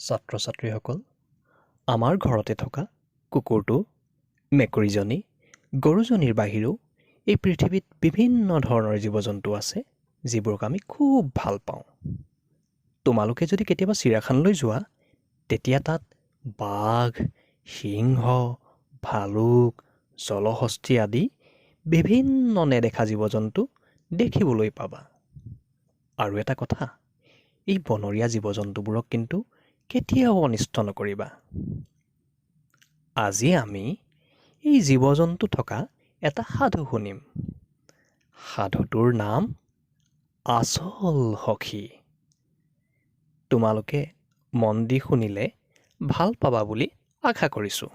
ছাত্ৰ ছাত্ৰীসকল, আমাৰ ঘৰতে থকা কুকুৰটো, মেকুৰীজনী, গৰুজনীৰ বাহিৰেও এই পৃথিৱীত বিভিন্ন ধৰণৰ জীৱ জন্তু আছে যিবোৰক আমি খুব ভাল পাওঁ। তোমালোকে যদি কেতিয়াবা চিৰিয়াখানালৈ যোৱা, তেতিয়া তাত বাঘ, সিংহ, ভালুক, জলহস্তী আদি বিভিন্ন নেদেখা জীৱ জন্তু দেখিবলৈ পাবা। আৰু এটা কথা, এই বনৰীয়া জীৱ জন্তুবোৰক কিন্তু কেতিয়াও অনিষ্ট নকৰিবা। আজি আমি এই জীৱ জন্তু থকা এটা সাধু শুনিম। সাধুটোৰ নাম আচল সখী। তোমালোকে মন দি শুনিলে ভাল পাবা বুলি আশা কৰিছোঁ।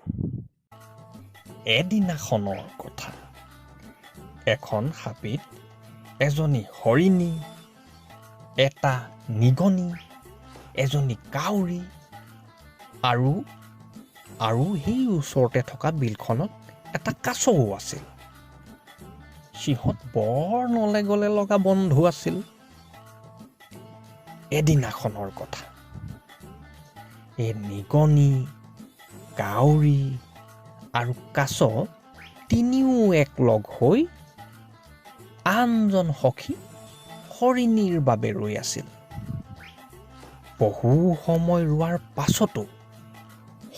এদিনাখনৰ কথা, এখন হাবিত এজনী হৰিণী, এটা নিগনি, এজনী কাউৰী আৰু আৰু সেই ওচৰতে থকা বিলখনত এটা কাছও আছিল। সিহঁত বৰ নলে গলে লগা বন্ধু আছিল। এদিনাখনৰ কথা, এই নিগনি, কাউৰী আৰু কাছ তিনিও একলগ হৈ আনজন সখী হৰিণীৰ বাবে ৰৈ আছিল। বহু সময় ৰোৱাৰ পাছতো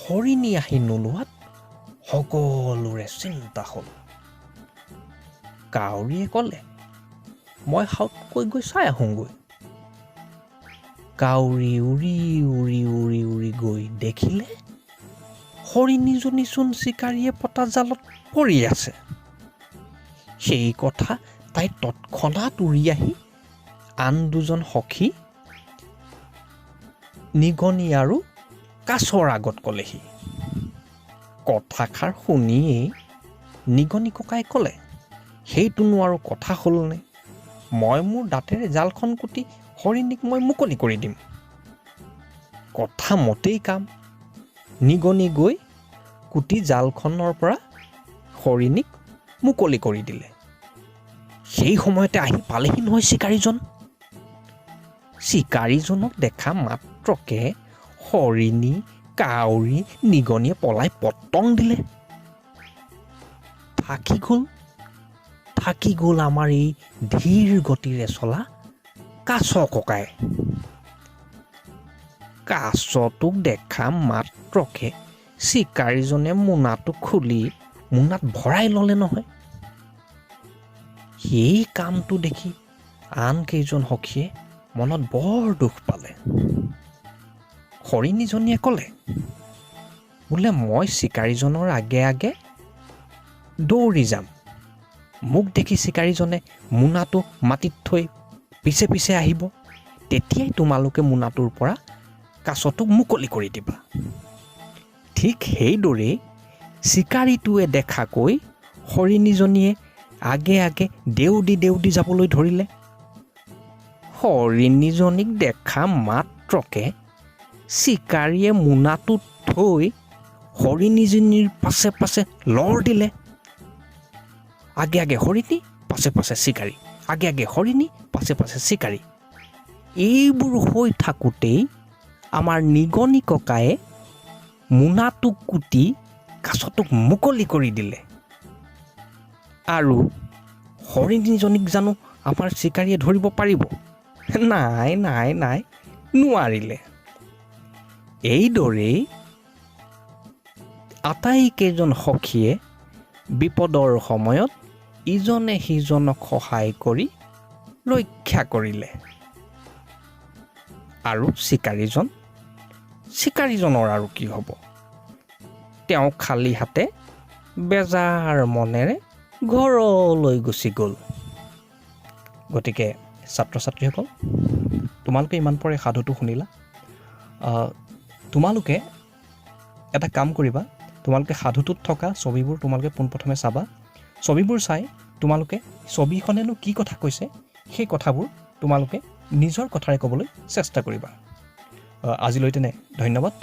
হৰিণী আহি নোলোৱাত সকলোৰে চিন্তা হ'ল। কাউৰীয়ে ক'লে, মই সাউতকৈ গৈ চাই আহোঁগৈ। কাউৰী উৰি উৰি উৰি উৰি গৈ দেখিলে হৰিণীজনীচোন চিকাৰীয়ে পতা জালত পৰি আছে। সেই কথা তাই তৎক্ষণাত উৰি আহি আন দুজন সখী নিগনি আৰু কাছৰ আগত ক'লেহি। কথাষাৰ শুনিয়েই নিগনি ককাই ক'লে, সেইটোনো আৰু কথা হ'লনে? মই মোৰ দাঁতেৰে জালখন কুটি হৰিণীক মই মুকলি কৰি দিম। কথা মতেই কাম। নিগনি গৈ কুটি জালখনৰ পৰা হৰিণীক মুকলি কৰি দিলে। সেই সময়তে আহি পালেহি নহয় চিকাৰীজন। চিকাৰীজনক দেখা মাত্ৰকে হৰিণী, কাউৰী, নিগনিয়ে পলাই পতং দিলে। থাকি গ'ল আমাৰ এই ধীৰ গতিৰে চলা কাছ ককাই। কাছটোক দেখা মাত্ৰকে চিকাৰীজনে মোনাটো খুলি মোনাত ভৰাই ল'লে নহয়। সেই কামটো দেখি আন কেইজন সখীয়ে মনত বৰ দুখ পালে। হৰিণীজনীয়ে ক'লে, বোলে মই চিকাৰীজনৰ আগে আগে দৌৰি যাম, মোক দেখি চিকাৰীজনে মোনাটো মাটিত থৈ পিছে পিছে আহিব, তেতিয়াই তোমালোকে মোনাটোৰ পৰা কাছটোক মুকলি কৰি দিবা। ঠিক সেইদৰেই চিকাৰীটোৱে দেখাকৈ হৰিণীজনীয়ে আগে আগে দেও দি দেও দি যাবলৈ ধৰিলে। হৰিণীজনীক দেখা মাত্ৰকে চিকাৰীয়ে মোনাটো থৈ হৰিণীজনীৰ পাছে পাছে লৰ দিলে। আগে আগে হৰিণী, পাছে পাছে চিকাৰী, আগে আগে হৰিণী, পাছে পাছে চিকাৰী। এইবোৰ হৈ থাকোঁতেই আমাৰ নিগনি ককায়ে মোনাটো কুটি কাছটোক মুকলি কৰি দিলে। আৰু হৰিণীজনীক জানো আমাৰ চিকাৰীয়ে ধৰিব পাৰিব? নাই নাই নাই, নোৱাৰিলে। এইদৰেই আটাইকেইজন সখীয়ে বিপদৰ সময়ত ইজনে সিজনক সহায় কৰি ৰক্ষা কৰিলে। আৰু চিকাৰীজনৰ আৰু কি হ'ব? তেওঁ খালী হাতে বেজাৰ মনেৰে ঘৰলৈ গুচি গ'ল। গতিকে ছাত্ৰ ছাত্ৰীসকল, তোমালোকে ইমান পৰে সাধুটো শুনিলা। তোমালোকে এটা কাম কৰিবা, তোমালোকে সাধুটোত থকা ছবিবোৰ তোমালোকে পোনপ্ৰথমে চাবা। ছবিবোৰ চাই তোমালোকে ছবিখনেনো কি কথা কৈছে, সেই কথাবোৰ তোমালোকে নিজৰ কথাৰে ক'বলৈ চেষ্টা কৰিবা। আজিলৈ তেনে ধন্যবাদ।